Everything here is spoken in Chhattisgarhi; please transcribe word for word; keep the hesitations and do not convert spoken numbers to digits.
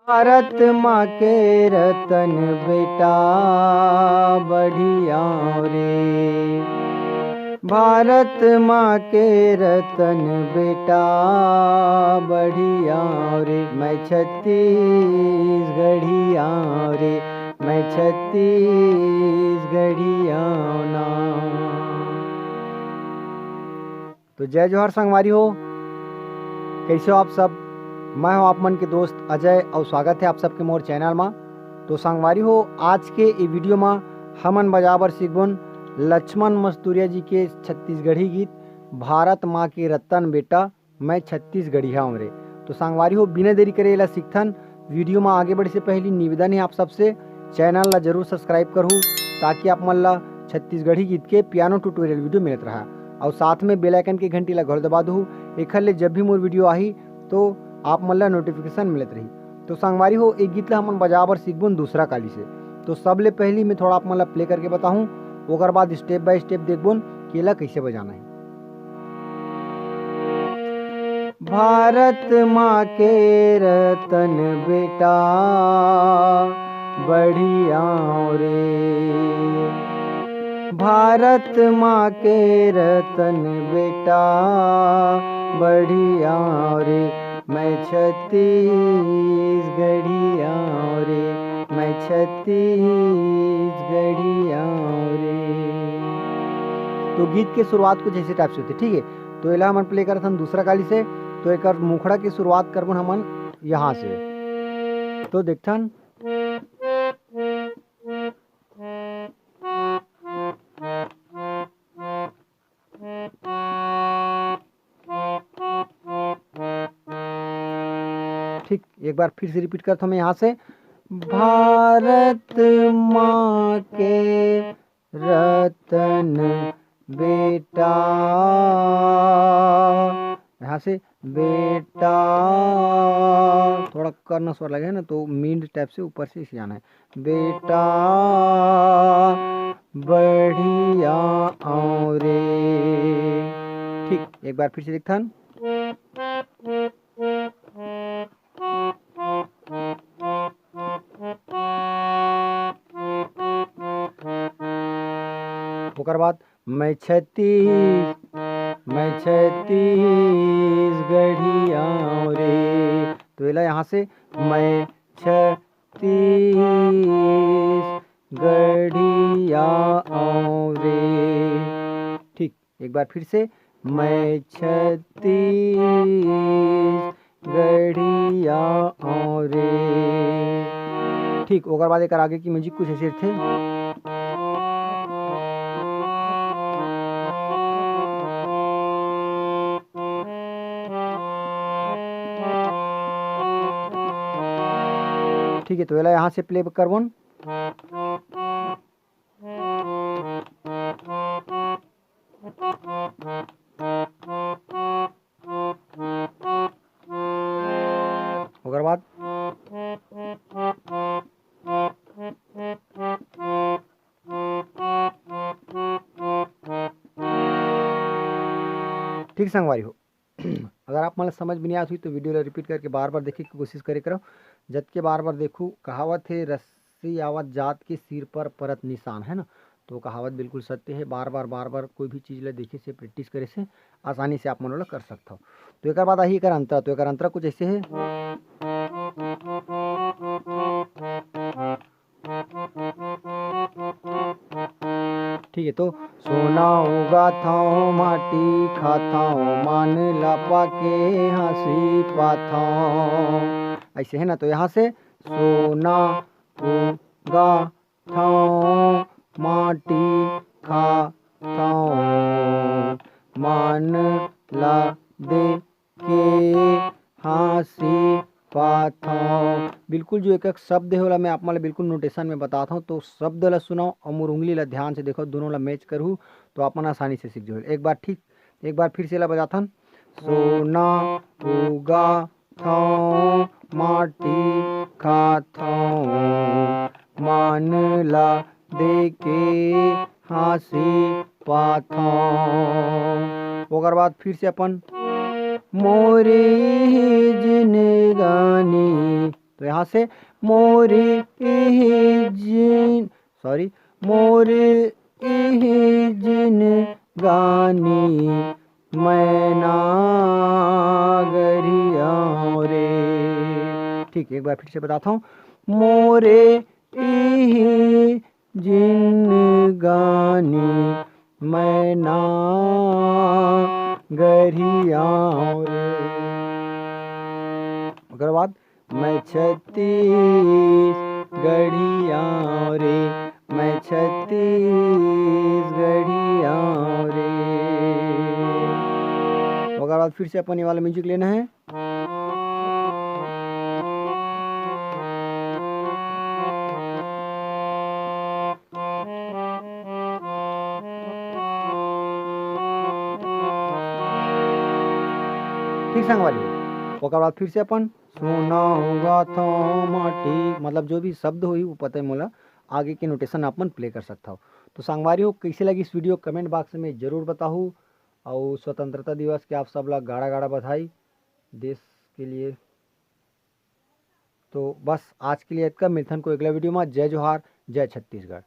भारत माँ के रतन बेटा बढ़िया रे, भारत माँ के रतन बेटा बढ़िया रे, मैं छत्तीसगढ़िया रे, मैं छत्तीसगढ़िया ना। तो जय जोहार संगवारी हो, कैसे हो आप सब? मैं हूं आप मन के दोस्त अजय और स्वागत है आप सबके मोर चैनल मा। तो संगवारी हो, आज के ये वीडियो मा हमन बजाबर सीखबोन लक्ष्मण मस्तुरिया जी के छत्तीसगढ़ी गीत भारत माँ के रतन बेटा मैं छत्तीसगढ़िया हूँ रे। तो संगवारी हो, बिना देरी करे एला सीखथन। वीडियो मा आगे बढ़े से पहली निवेदन है आप सबसे, चैनल ला जरूर सब्सक्राइब करहू, ताकि आप मन ला छत्तीसगढ़ी गीत के पियानो ट्यूटोरियल वीडियो मिलत रहा। और साथ में बेल आइकन के घंटी ला घलो दबा दहू, एखर ले जब भी मोर वीडियो आही तो आप मन ला नोटिफिकेशन मिलत रही। तो संगवारी हो, एक गीत ला हमन बजा बर सीखबोन दूसरा काली से। तो सबले पहली मैं थोड़ा आप मन ला प्ले करके बताहूँ, ओकर बाद स्टेप बाय स्टेप देखबोन कि एला कैसे बजाना है। भारत माँ के रतन बेटा बढ़िया रे, भारत माँ के रतन बेटा बढ़िया रे, मैं छत्तीसगढ़िया रे, मैं छत्तीसगढ़िया रे। तो गीत के शुरुआत कुछ ऐसे टाइप से होती, ठीक है। तो एला हमन प्ले करत हन दूसरा काली से। तो एकर मुखड़ा की शुरुआत करबन हमन यहाँ से। तो देखथन, ठीक, एक बार फिर से रिपीट करत हूँ मैं यहाँ से। भारत माँ के रतन बेटा, यहाँ से बेटा, थोड़ा कर्ण स्वर लगे है ना, तो मींड टाइप से ऊपर से इसे जाना है। बेटा बढ़िया और रे। ठीक, एक बार फिर से देखथन। ओकर बाद मैं छत्तीस, मैं छत्तीसगढ़िया रे। तो एला यहाँ से मैं छत्तीसगढ़िया रे। ठीक, एक बार फिर से, मैं छत्तीसगढ़िया रे। ठीक, ओकर बाद एकर आगे की म्यूजिक कुछ ऐसे थे। ठीक है, तो एला यहाँ से प्ले करबोन। ओकर बाद ठीक संगवारी हो, अगर आप मन ला समझ में नहीं आत हुई तो वीडियो ला रिपीट करके बार बार देखे के कोशिश करे करो। जतके बार बार देखू, कहावत है, रस्सी आवत जात के सिर पर परत निशान, है ना। तो कहावत बिल्कुल सत्य है, बार बार बार बार कोई भी चीज़ ला देखे से, प्रैक्टिस करे से आसानी से आप मन ओला कर सकथव। तो एकर बाद आही एकर अंतरा। तो एकर अंतरा कुछ ऐसे है। ठीक है, तो सोना उगाथव, माटी खाथव, मन ला पाके हंसी पाथव, ऐसे है ना। तो यहाँ से सोना उगाथव, माटी खाथव, मन ला दे के हंसी पाथव। बिल्कुल जो एक एक शब्द है, ओला मैं आप मन ला बिल्कुल नोटेशन में बताथव। तो शब्द ला सुनव और मोर उंगली ला ध्यान से देखव, दोनों ला मैच करहू तो आप मन आसानी से सीख जाहू। एक बार ठीक, एक बार फिर से ला बजाथन। सोना उगाथव, माटी खाथव, मन ला देके हंसी पाथव। ओकर बाद फिर से अपन मोरी ही जिनगानी तो यहाँ से मोर इही जिन सॉरी मोर इही जिनगानी मैं ना गरियाओं रे। ठीक, एक बार फिर से बताता हूँ। मोर इही जिनगानी मैं ना गरियाओं रे। ओकर बाद मैं छत्तीसगढ़िया रे, मैं छत्तीसगढ़िया रे। ओकर बाद फिर से अपन ये वाला म्यूजिक लेना है। ठीक संगवारी हो, ओकर बाद फिर से अपन सोना होगा था माटी, मतलब जो भी शब्द होही वो पता है मोला, आगे के नोटेशन अपन प्ले कर सकता हो। तो संगवारी हो, कैसे लगी इस वीडियो, कमेंट बॉक्स में जरूर बताहू। और स्वतंत्रता दिवस के आप सब ला गाड़ा गाड़ा बधाई देश के लिए। तो बस आज के लिए इतना, मिलथन को अगला वीडियो में। जय जोहार, जय छत्तीसगढ़।